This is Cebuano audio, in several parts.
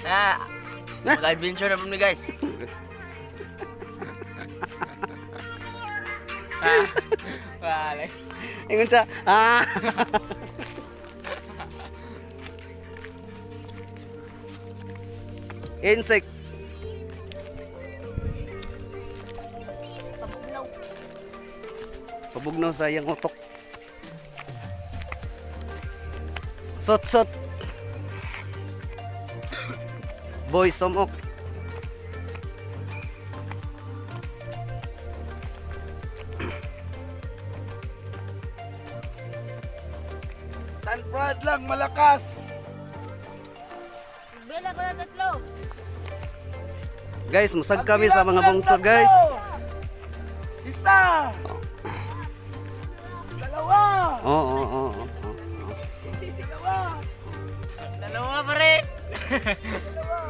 Ah, mag-adventure na po mi, guys. Ah, wala. Ingon siya. Ah. Insect. Pabugnaw. Pabugnaw sa iyang utok. Sot sot. Boy sumok. San Brad lang, malakas! Bila ko na tatlo. Guys, musag kami sa mga bungtod, guys. Isa! Dalawa! Oo. Dalawa! Dalawa pa rin.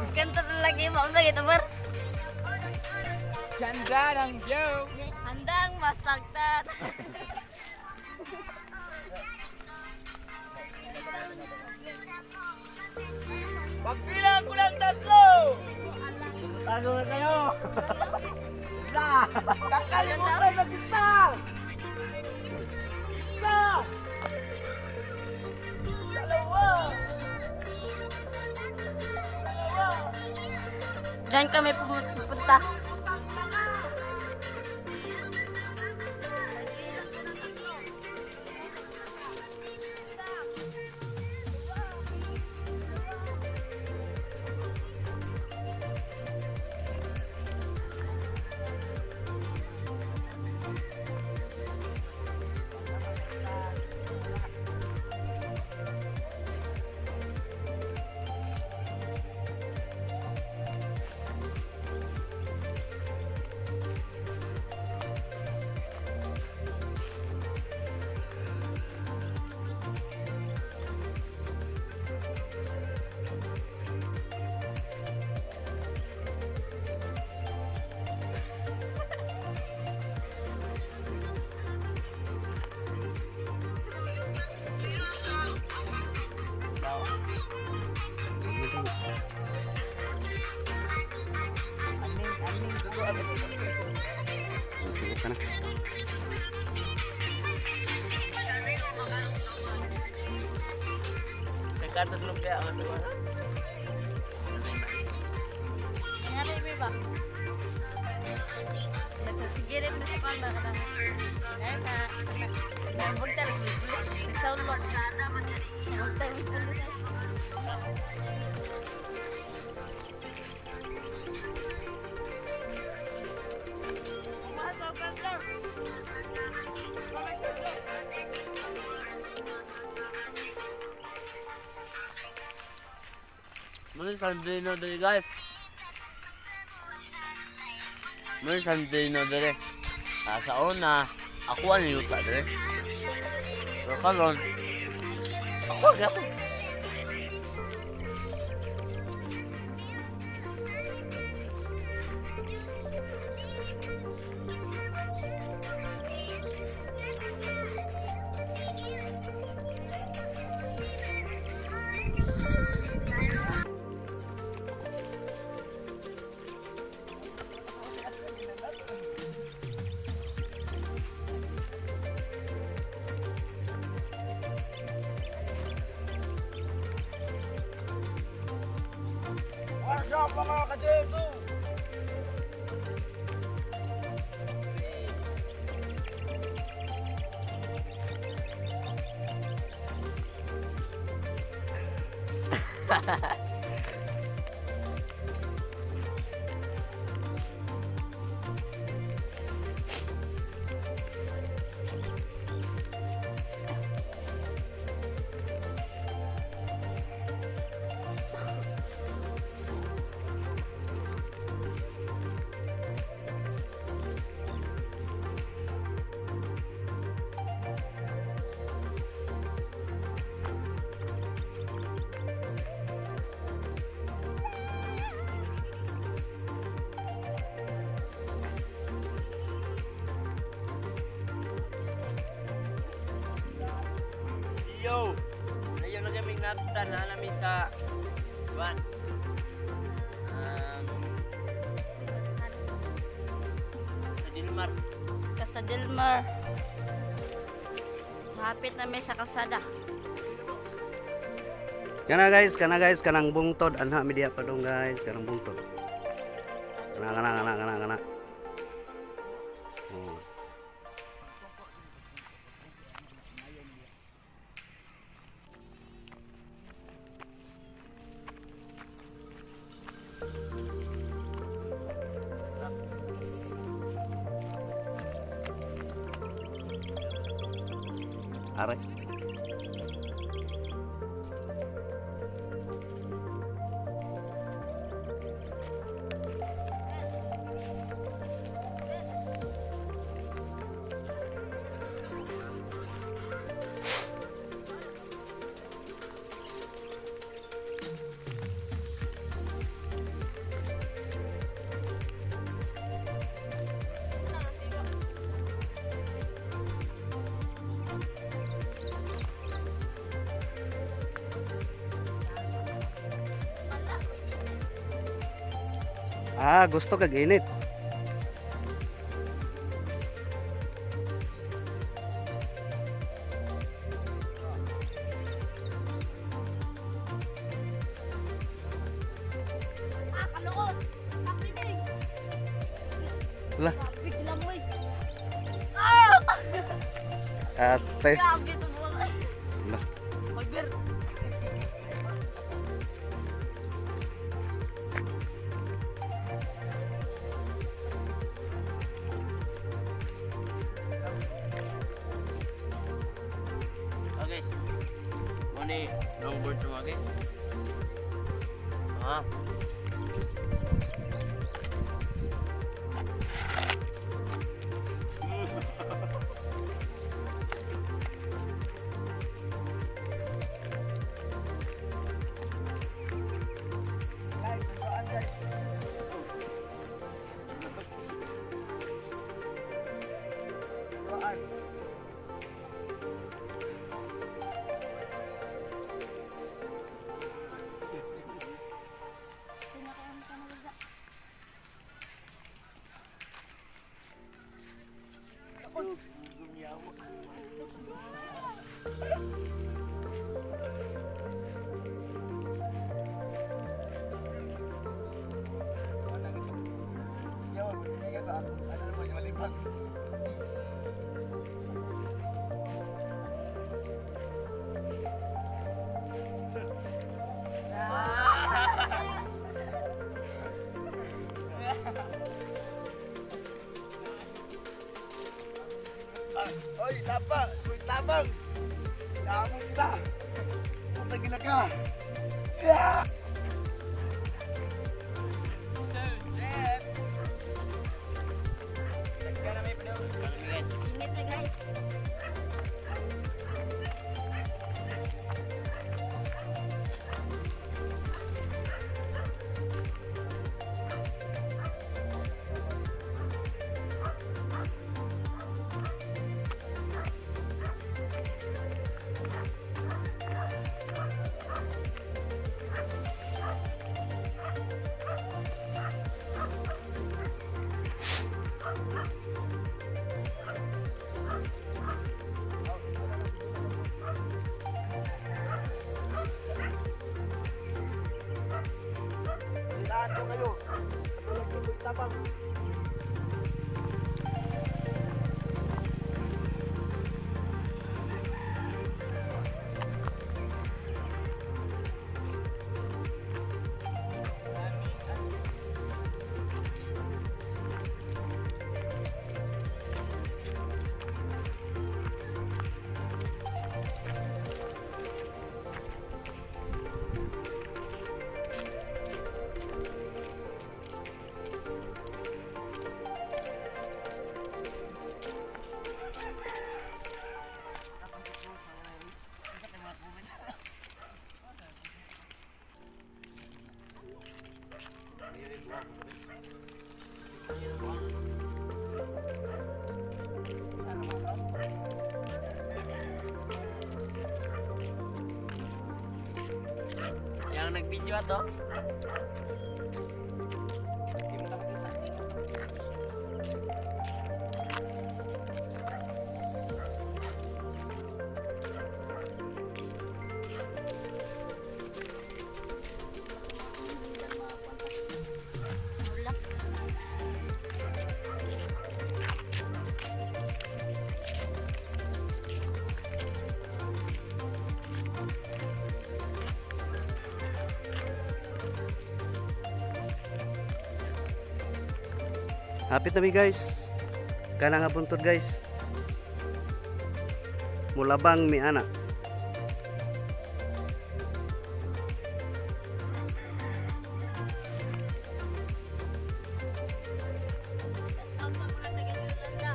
Kanta talaga yung mausag ito, bar. Ganda ng view. Handang masaktan. Pagbilang ko ng tatlo. Tago na kayo. Isa. Kakalimutan na kita! Isa! Dalawa! Dalawa! Diyan kami pupunta. Sige ka na. Nagkatatlong kaya ako doon. Nangyari may ba? Nagsasigilip na sa kwan ba ka na? Ay, sa nabog talaga may pulis. Nagsaulok. Nabog tayo may pulis. Eh. Muna Sunday na dali, guys. Muna Sunday na dali. Ah, sa una, ako ang yuta dali. Pero karon, ako ako. What's up, mga ka-Jesu? Yo! Ngayon na kami nagtan na namin sa Juan. Sa Dilmar. Casa del Mar. Hapit na may sa kalsada. Kana guys, kana guys, kanang bungtod anha mi diha padung guys, kanang bungtod. Kana kana kana kana kana. Oh. Aray. Ah, gusto kag init. Ah, kaluot! Kapinig! Wala. Grabe, gilamoy. Ah! Ates. Grabe ito mga. Wala. Magber. Oh guys. Mo ni longboard sa mga guys. Ah. Guys, turuan guys. Turuan. Yawa, tingnan ba? Ano naman yung malibag? Ah, oy, tapa! Uy, tabang! Naamon kita! Putang ina ka! Yeah! Kami guys. Init na guys. Lahat ko kayo. Katulad ko ko'y tabang. Yang nag-video ato. Hapit na mi, guys. Kana nga buntod, guys. Mulabang mi ana. Ang mga taga-Yolanda.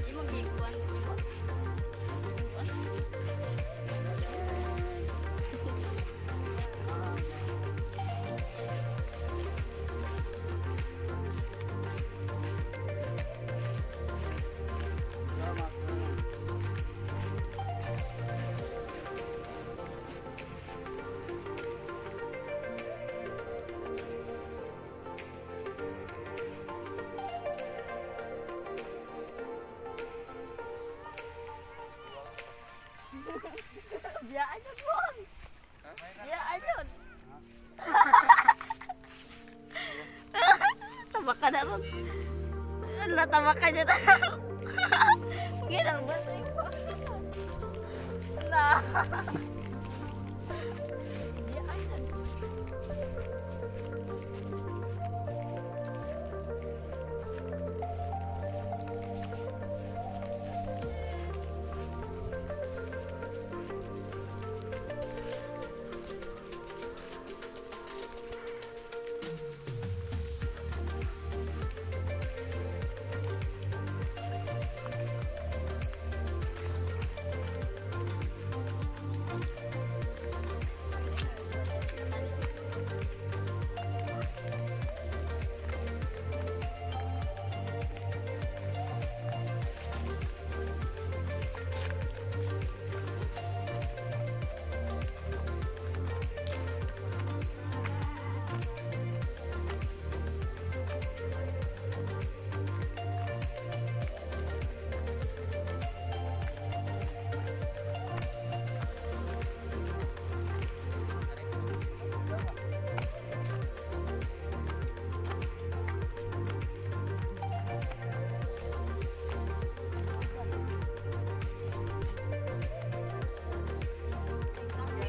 Di mo gikuan ko. Biyaan yun, Bon. Biyaan yun. Tama ka na ron. Ala, tama ka niya na. Ginang ba sa'yo? Na. Biyaan yun.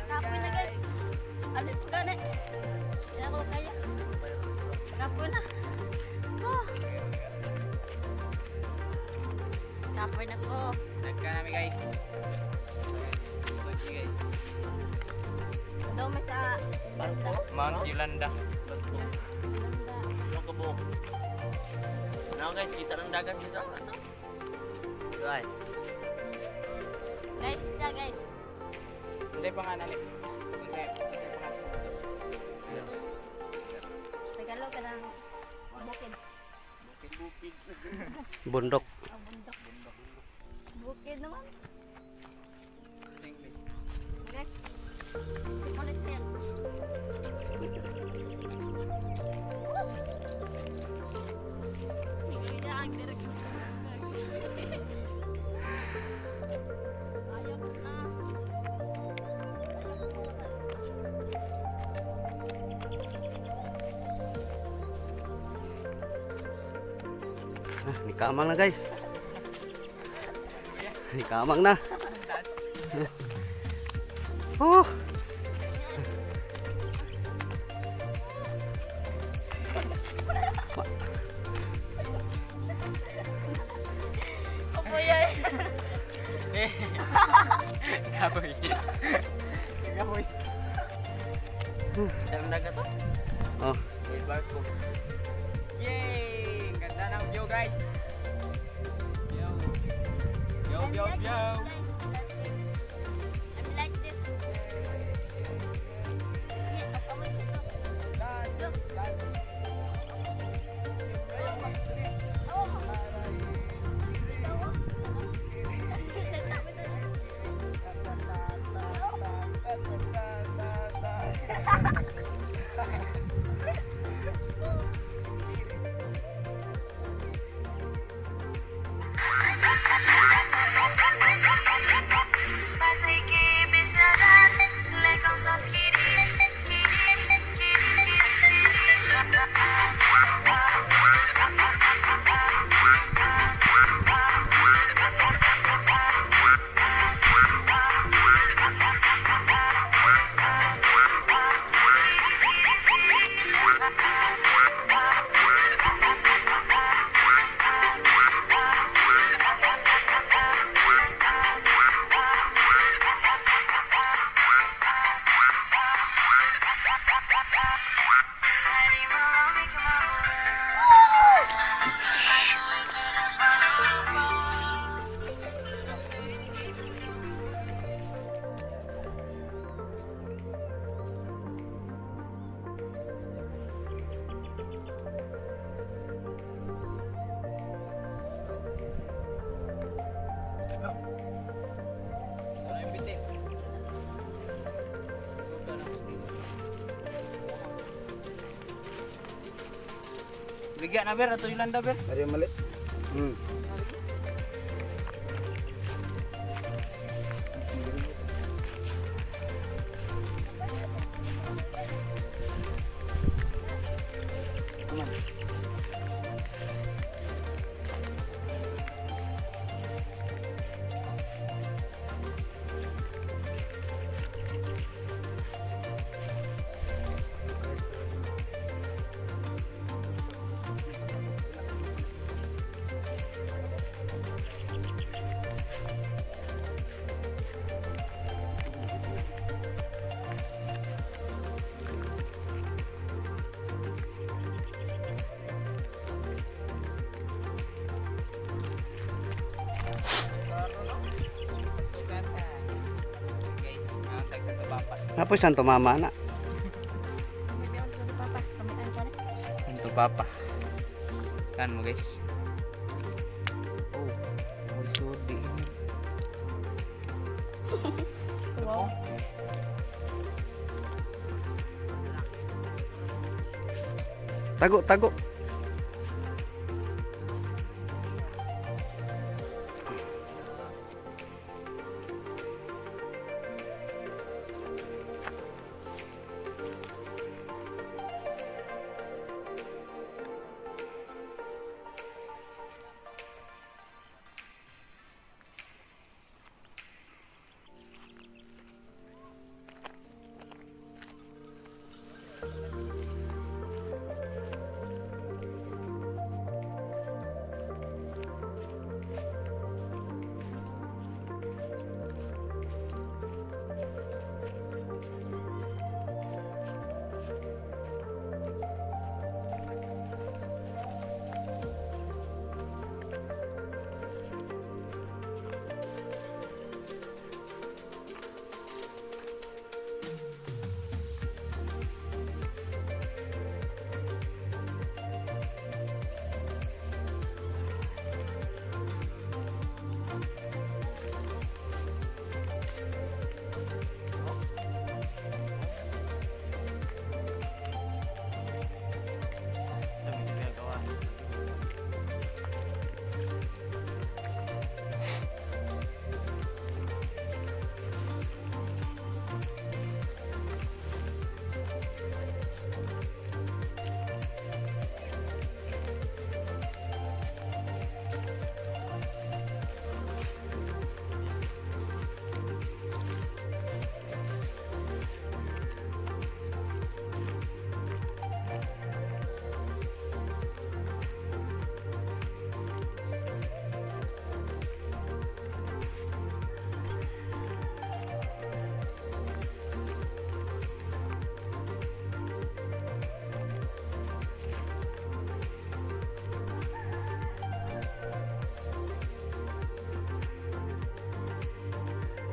Kapoy na, guys. Alin po gani. Hindi ako kaya. Kapoy na. Oh. Kapoy na ko. Nagka namin, guys. Guys, guys. Daw may sa Barko. Mount Yolanda. Barko. Yung kabuok. Now guys, kita ng dagat dito. Right. Guys, siya guys. Unsay pangalan ni? Unsay pangalan? Tagalog ka ng bukid. Bukid. Bundok. Oh, bundok. Bukid naman. Okay. Ulit na yan. Hindi na ang direct. Ayaw ko na. Ayaw ko na. Ah, nikamang na, guys. Nikamang na. Oh. Opo yan. Kapoy. Kapoy. Kita ng dagat to. Oh, May barko. Yay! Ganda ng view, guys. Yo. Yo, yo, yo. I'm like this. Yeah, ako mo dito. Dance, dance. Kayo, mag- Oh. Dito, oh. Ta, ta, ta, ta, ta, ta, ta. No. Ano yung biti? Bigyan na ber, ato Yolanda ber. Ari mali. Guys, ang tag sa papa. Napoy Santo Mama na. Papa, kamitan ko na. Santo Papa. Kan mo guys. Oh, may sudi. Wow. Tago, tago. Sabi niya gawa.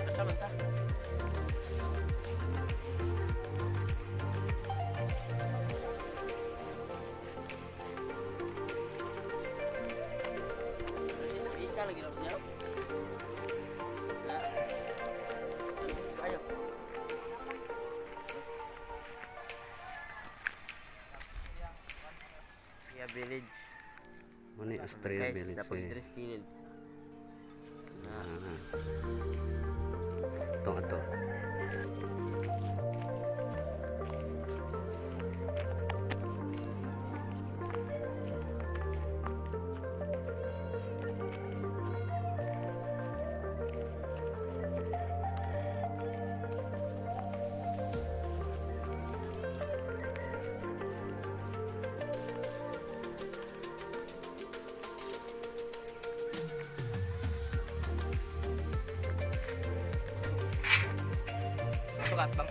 Asa man ta? Isa lagi lang niya. Ha? Tapos kayo. Yeah, village. Mani Astrea Guys, Village. napag Eh. dress kilid. Ah. Ito, ito. Sukat bang.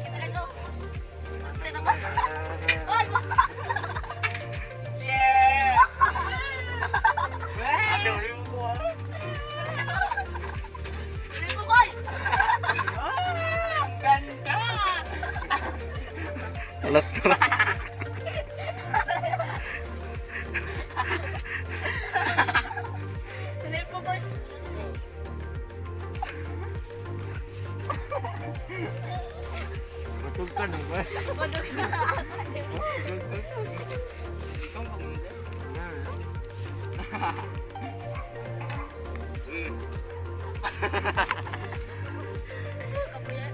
Kita kayo. Pre naman. Ay, Yeah! Ate, uli mo ko. Dili mo koy. Alat. Sinil po ba? Matug ka na ba? Matug na.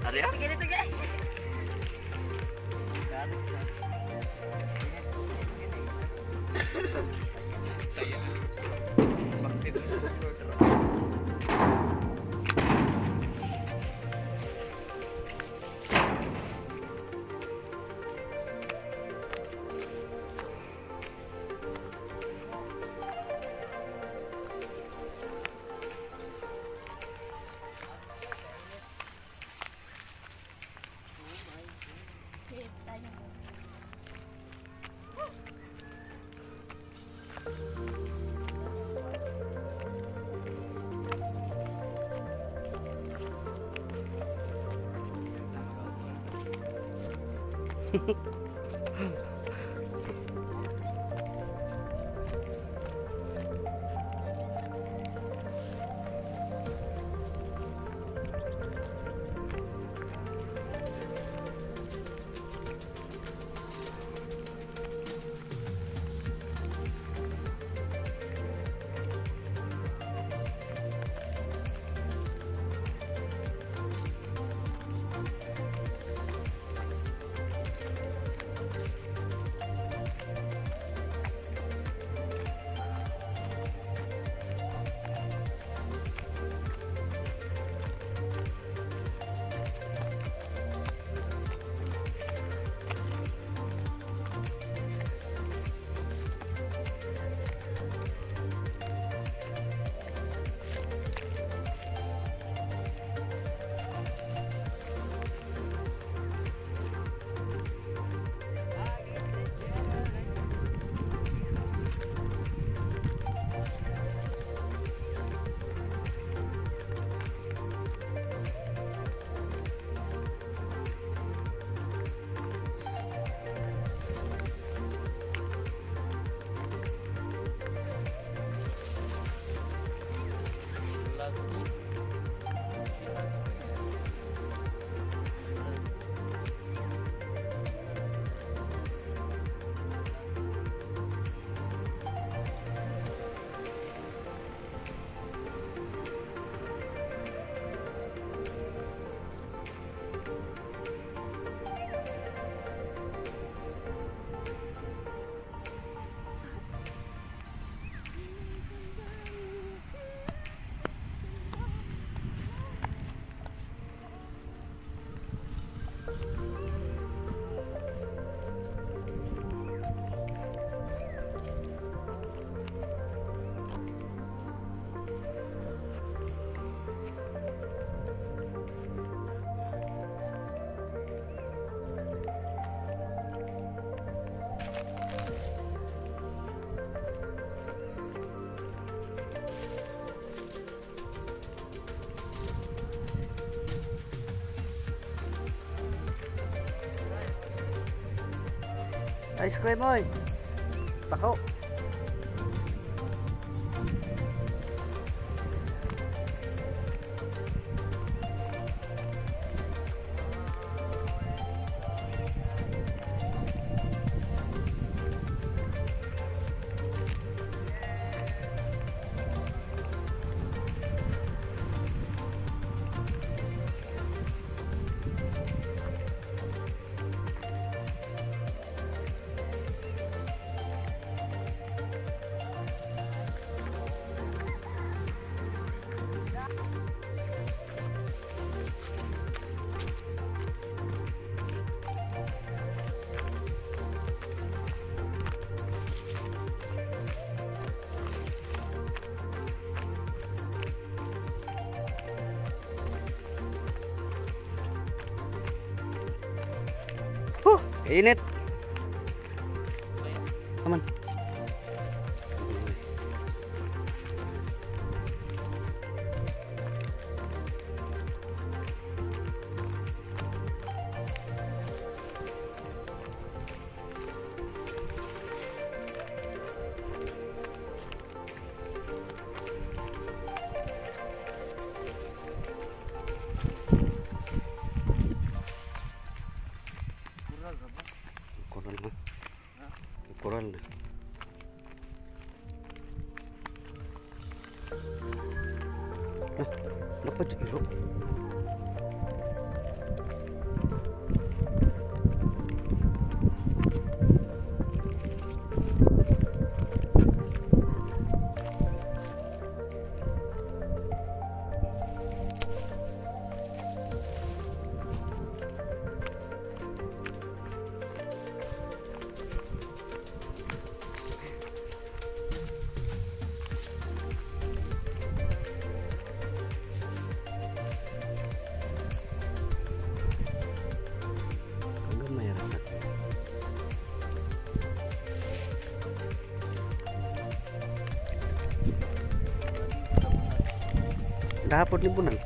Arya? Sige dito guys. Sige, tayo. Ice cream oy. Tako. Huh, init. Aman. Na, napad siya iro. Gamay ra sa. Dahapon ni Bunang.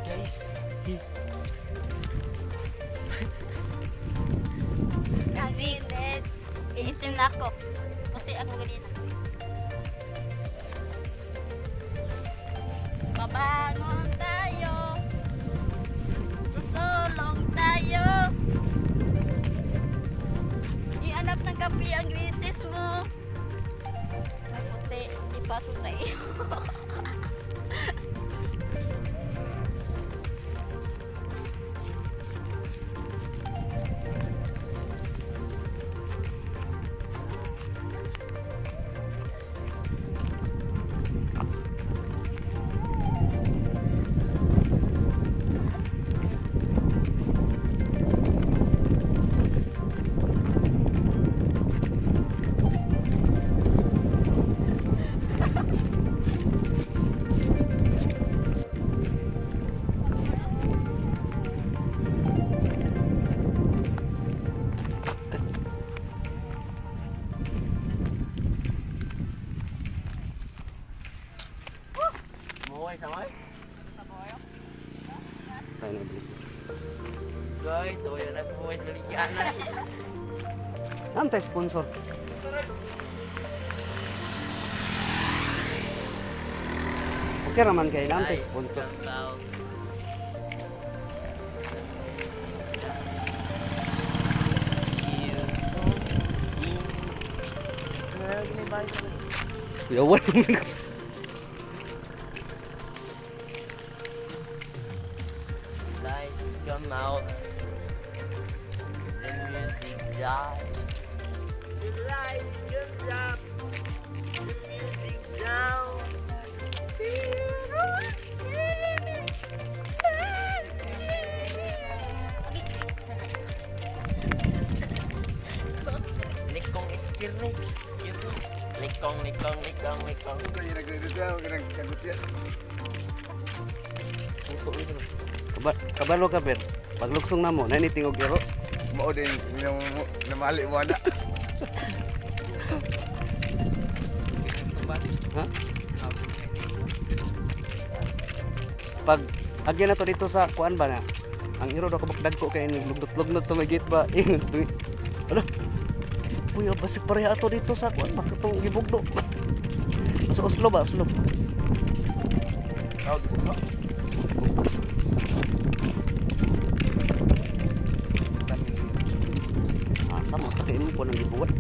Guys. Kasi, iitim na ako. Puti ako ganina. Pabangon tayo. Susulong tayo. Ianap ng kape ang glitis mo. Maputi, ipasok na iyo. Muhay sa may. Tayo na dito. Guys, wala na buhay sa ligyan na. Antay sponsor. Okay raman kay antay sponsor. Yawan. Lights come out. The music dies. The lights come up. The music down. Likong, likong, likong. Kabalo ka ber. Pagluksong na mo, nani tingog iro. Mao din namali mo na. Ha? Pag agyan na to dito sa kuan ba na? Ang iro daw kabak dagko kay ni lugnot-lugnot sa may gate ba. Ingon. Ala. Kuya, basig pareha ato dito sa kuan ba katong gibugno. Sa Oslo ba? Oslo. Tao di ko. Asa mo ta kay mo po nang gibuhat.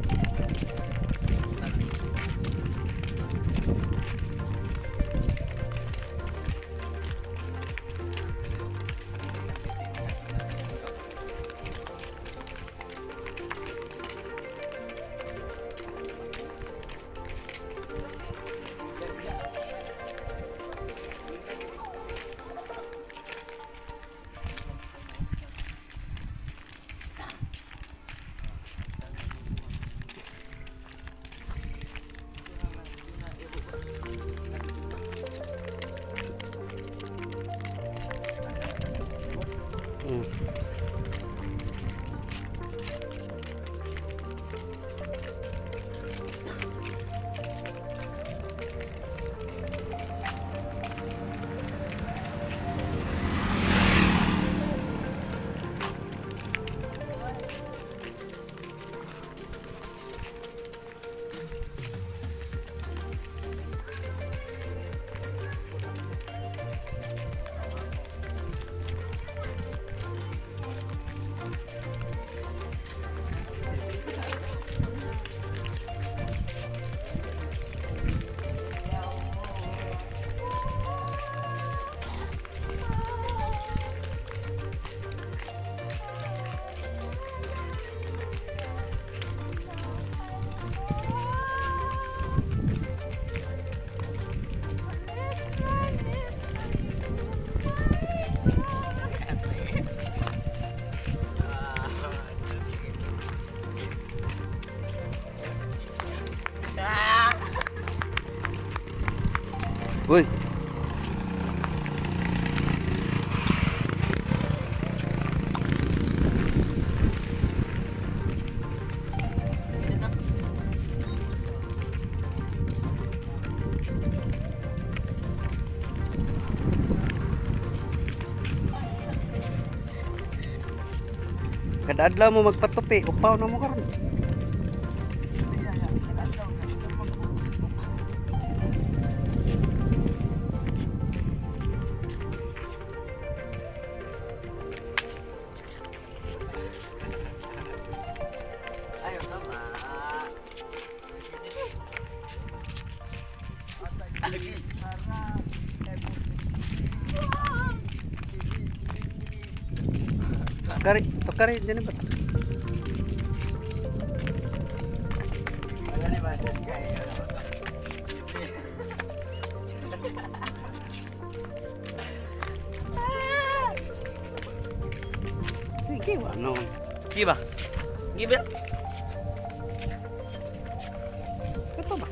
Uy. Kada adlaw mo magpatupi, upaw na mo karon. Ayaw tama. Tukari, tukari dyan ba? Wala ni ba? Kaya Sige, ano? Giba. Giba. Ito ba?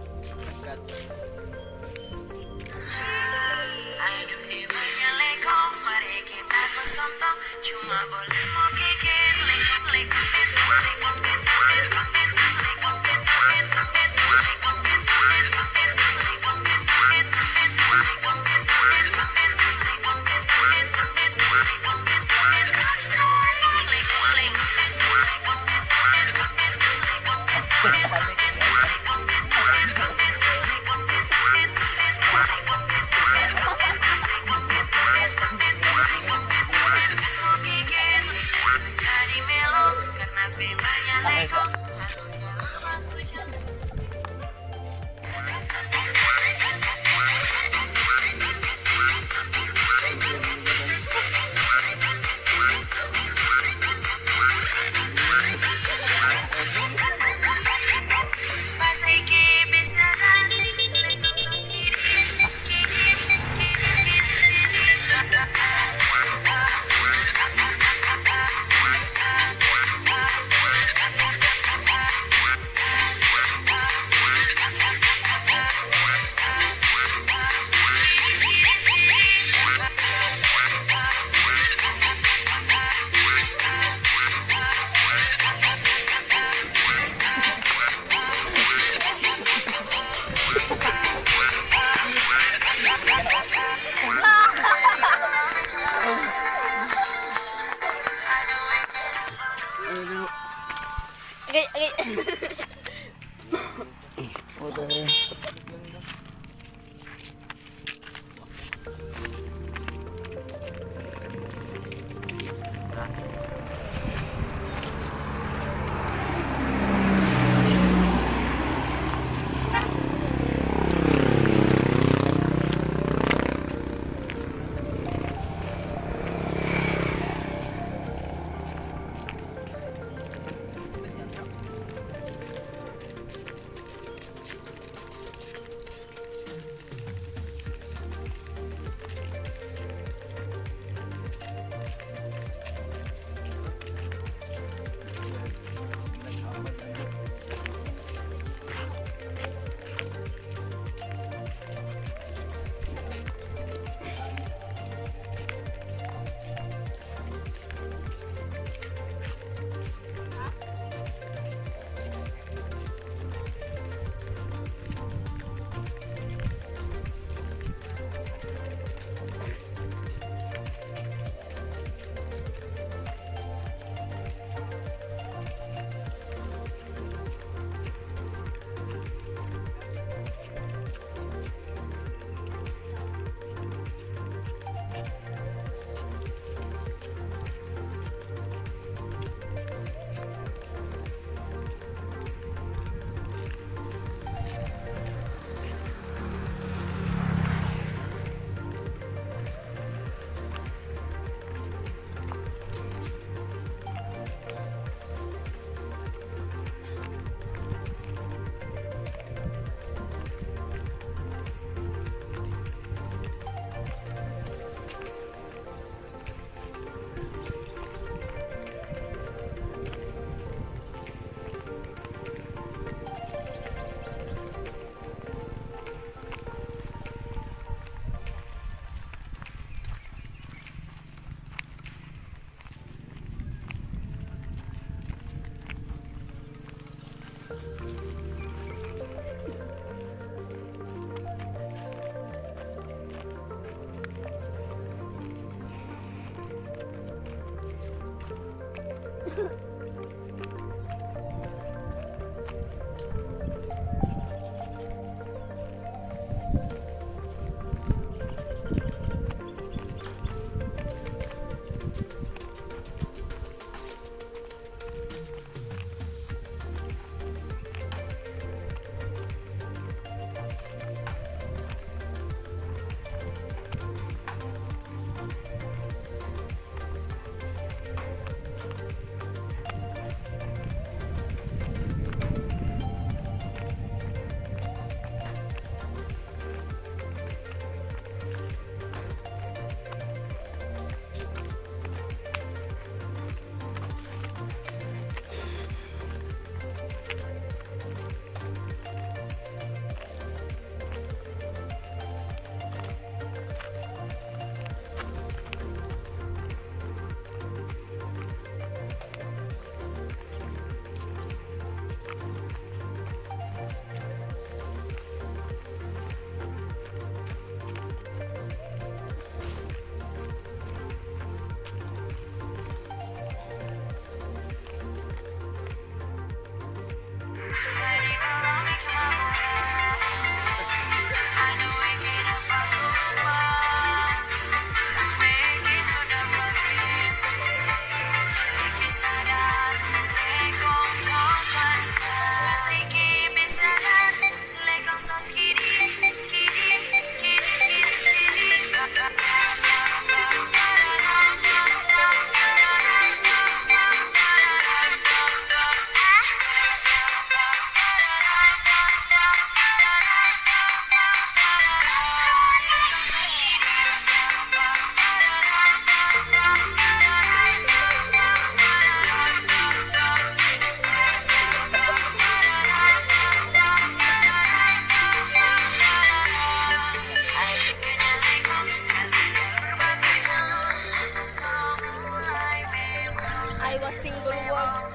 I was single one.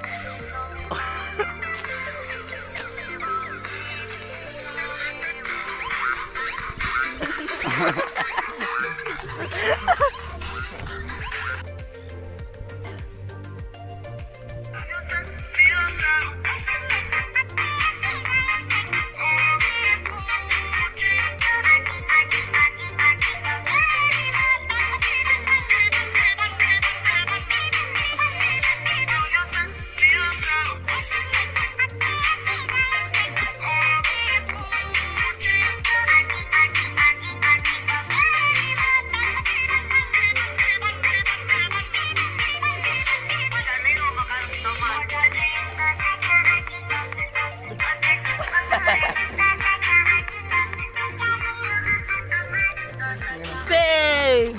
Save!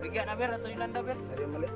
Bigyan na ber ato Yolanda ber. Ari mali.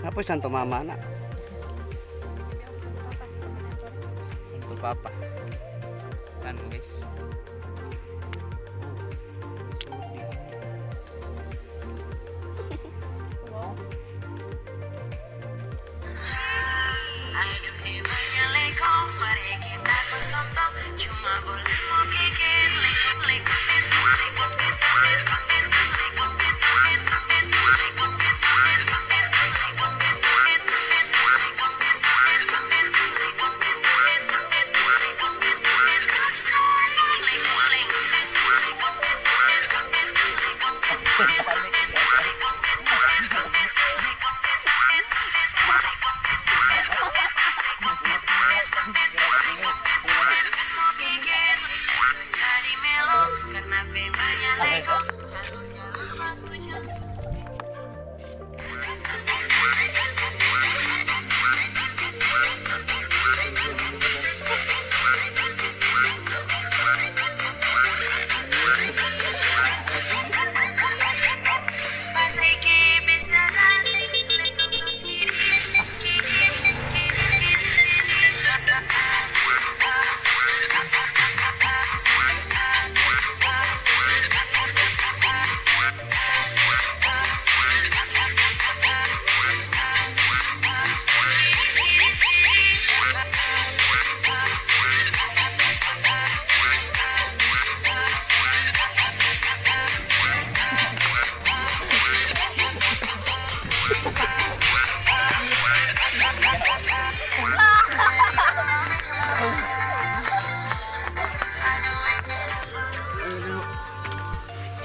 Napoy Santo Mama na. Ito papa. Ano guys? Wow.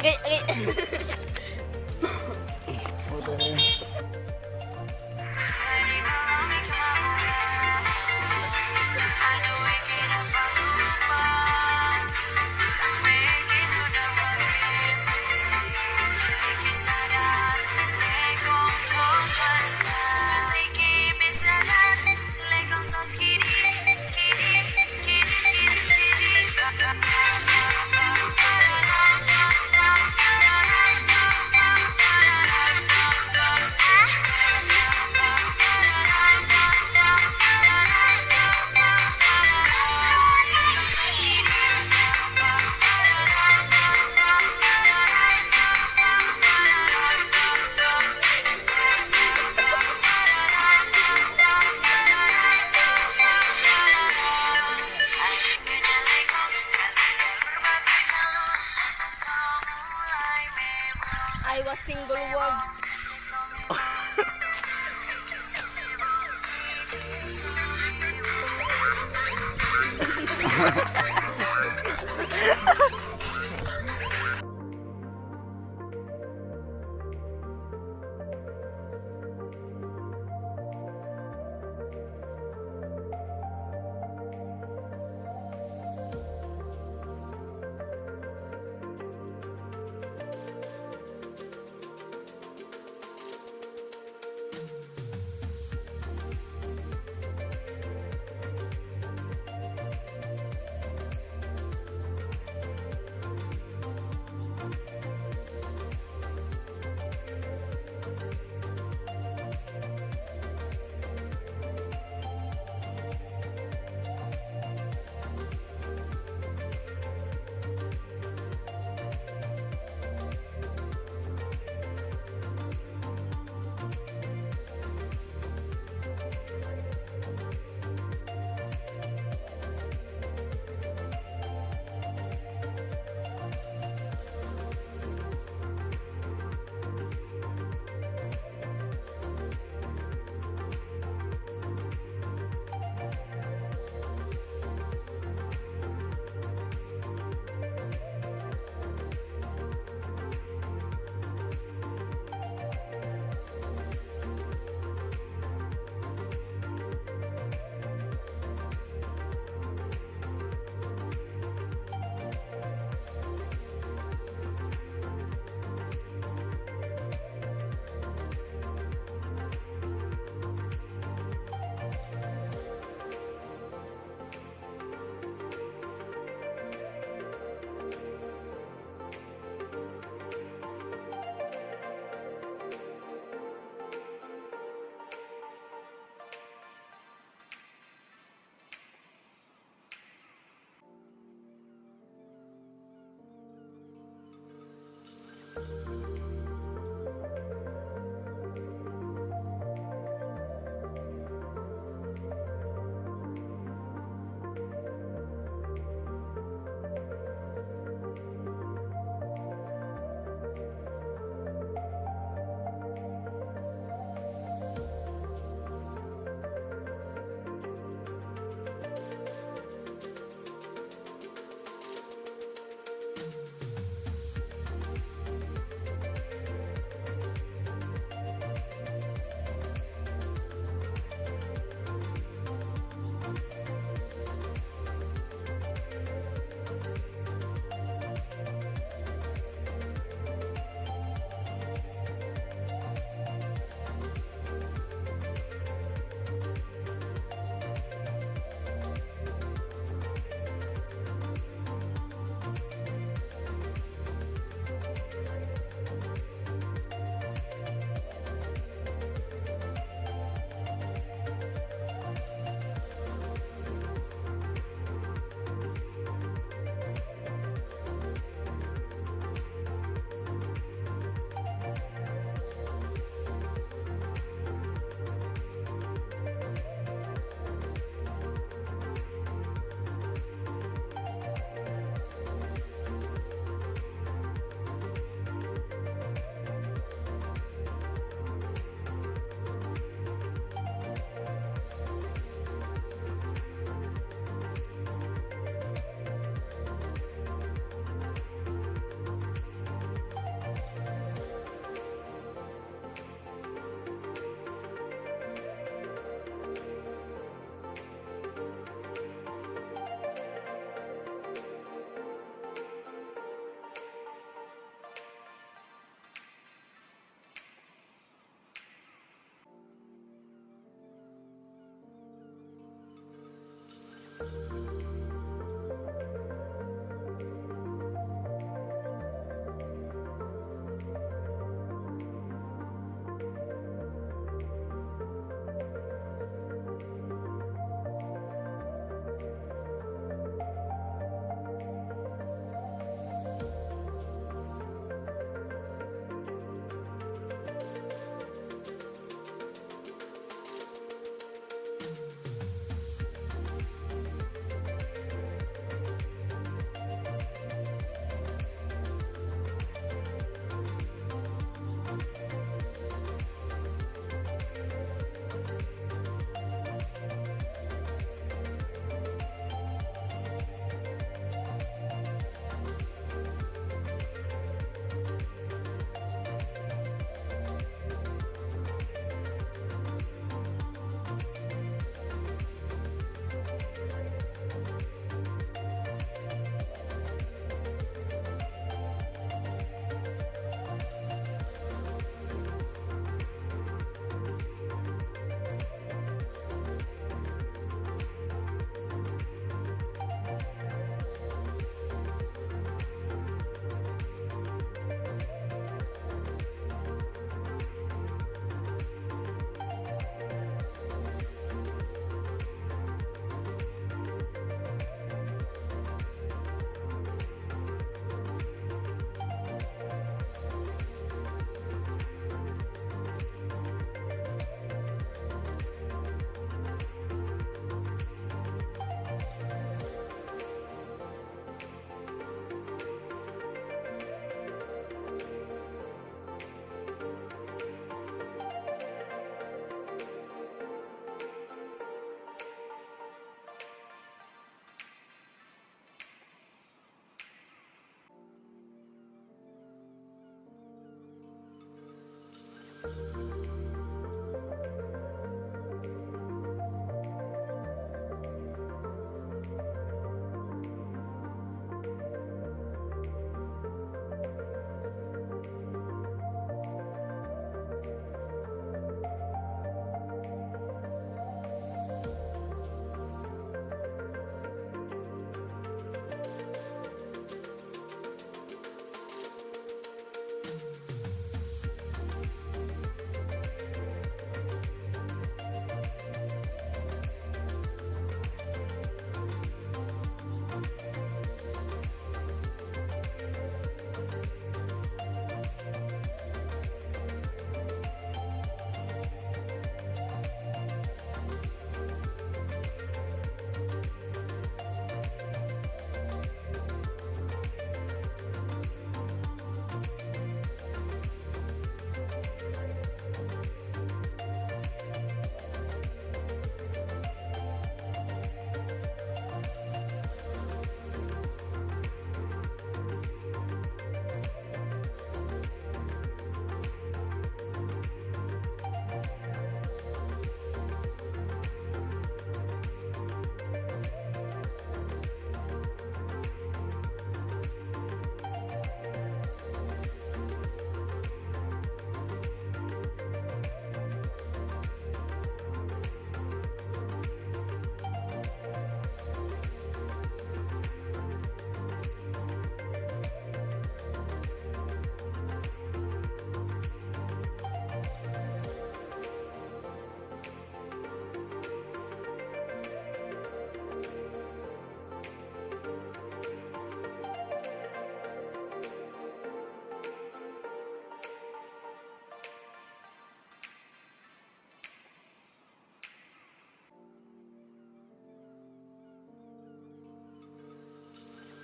Okay, okay. I was single word.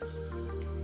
Guys.